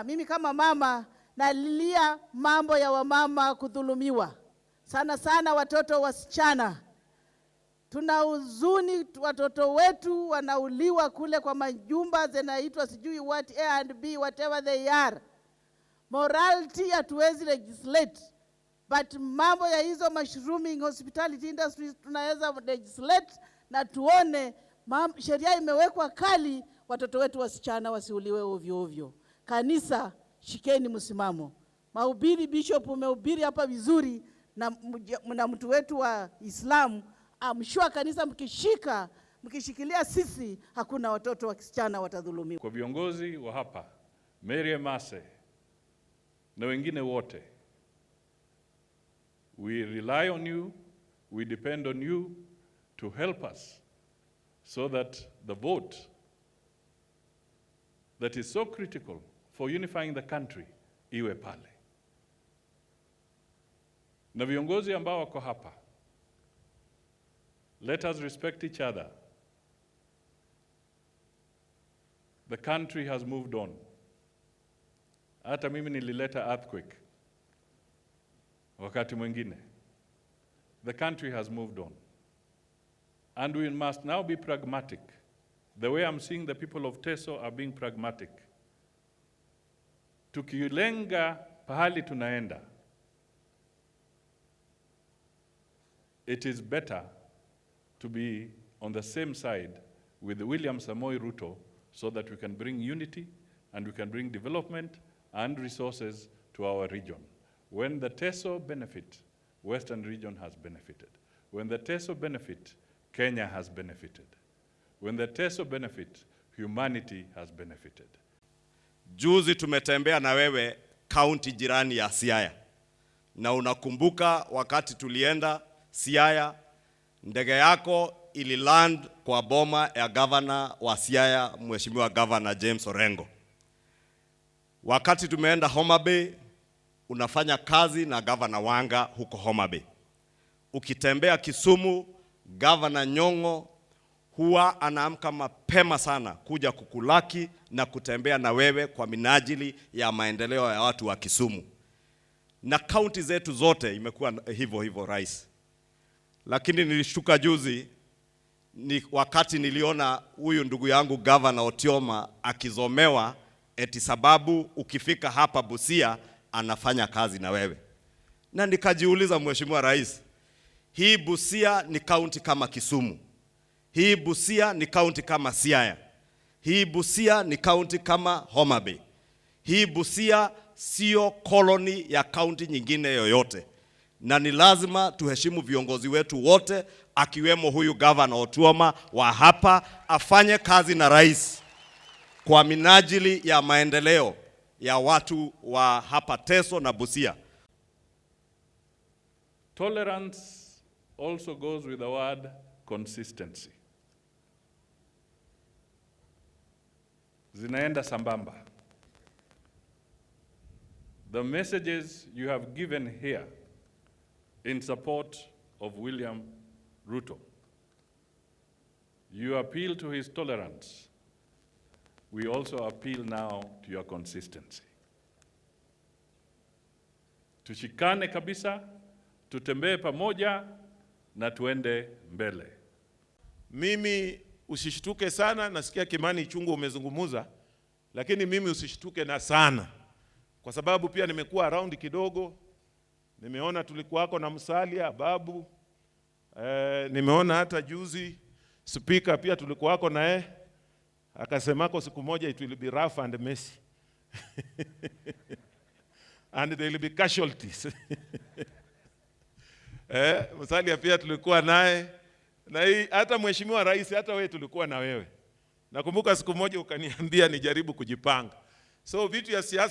Mimi kama mama nalilia mambo ya wamama kudhulumiwa, sana sana watoto wasichana. Tuna huzuni, watoto wetu wanauliwa kule kwa majumba zinaitwa sijui what, A and B, whatever they are. Morality hatuwezi legislate, but mambo ya hizo mushrooming hospitality industries tunaweza legislate na tuone sheria imewekwa kali, watoto wetu wasichana wasiuliwe ovyo ovyo. Kanisa, shikeni msimamo. Mahubiri, Bishop, umehubiri hapa vizuri na mtu wetu wa Islamu. I'm sure kanisa mkishikilia sisi, hakuna watoto wa kisichana watadhulumiwa. Kwa viongozi wa hapa, Mary Emase na wengine wote, we rely on you, we depend on you to help us so that the vote that is so critical for unifying the country iwe pale. Na viongozi ambao wako hapa, let us respect each other. The country has moved on. Hata mimi nilileta earthquake wakati mwingine. The country has moved on. And we must now be pragmatic. The way I'm seeing the people of Teso are being pragmatic. Tukilenga pahali tunaenda, it is better to be on the same side with William Samoei Ruto so that we can bring unity and we can bring development and resources to our region. When the Teso benefit, Western region has benefited. When the Teso benefit, Kenya has benefited. When the Teso benefit, humanity has benefited. Juzi tumetembea na wewe kaunti jirani ya Siaya, na unakumbuka wakati tulienda Siaya, ndege yako ililand kwa boma ya governor wa Siaya, Mheshimiwa Governor James Orengo. Wakati tumeenda Homa Bay, unafanya kazi na Governor Wanga huko Homa Bay. Ukitembea Kisumu, Governor Nyong'o huwa anaamka mapema sana kuja kukulaki na kutembea na wewe kwa minajili ya maendeleo ya watu wa Kisumu. Na kaunti zetu zote imekuwa hivyo hivyo, Rais. Lakini nilishtuka juzi ni wakati niliona huyu ndugu yangu Governor Otioma akizomewa eti sababu ukifika hapa Busia anafanya kazi na wewe. Na nikajiuliza, Mheshimiwa Rais, hii Busia ni kaunti kama Kisumu. Hii Busia ni kaunti kama Siaya. Hii Busia ni kaunti kama Homa Bay. Hii Busia sio koloni ya kaunti nyingine yoyote, na ni lazima tuheshimu viongozi wetu wote, akiwemo huyu Governor Otuoma wa hapa, afanye kazi na rais kwa minajili ya maendeleo ya watu wa hapa Teso na Busia. Tolerance also goes with the word consistency. Zinaenda sambamba. The messages you have given here in support of William Ruto, you appeal to his tolerance. We also appeal now to your consistency. Tushikane kabisa, tutembee pamoja na tuende mbele. Mimi usishtuke sana, nasikia Kimani Ichung'wah umezungumuza, lakini mimi usishtuke na sana, kwa sababu pia nimekuwa around kidogo, nimeona tulikuwako na Musalia Babu, nimeona hata juzi speaker pia tulikuwako naye akasemako siku moja it will be rough and messy and there will be casualties. Musalia pia tulikuwa naye na hii, hata Mheshimiwa Rais, hata wewe tulikuwa na wewe. Nakumbuka siku moja ukaniambia nijaribu kujipanga. So vitu ya siasa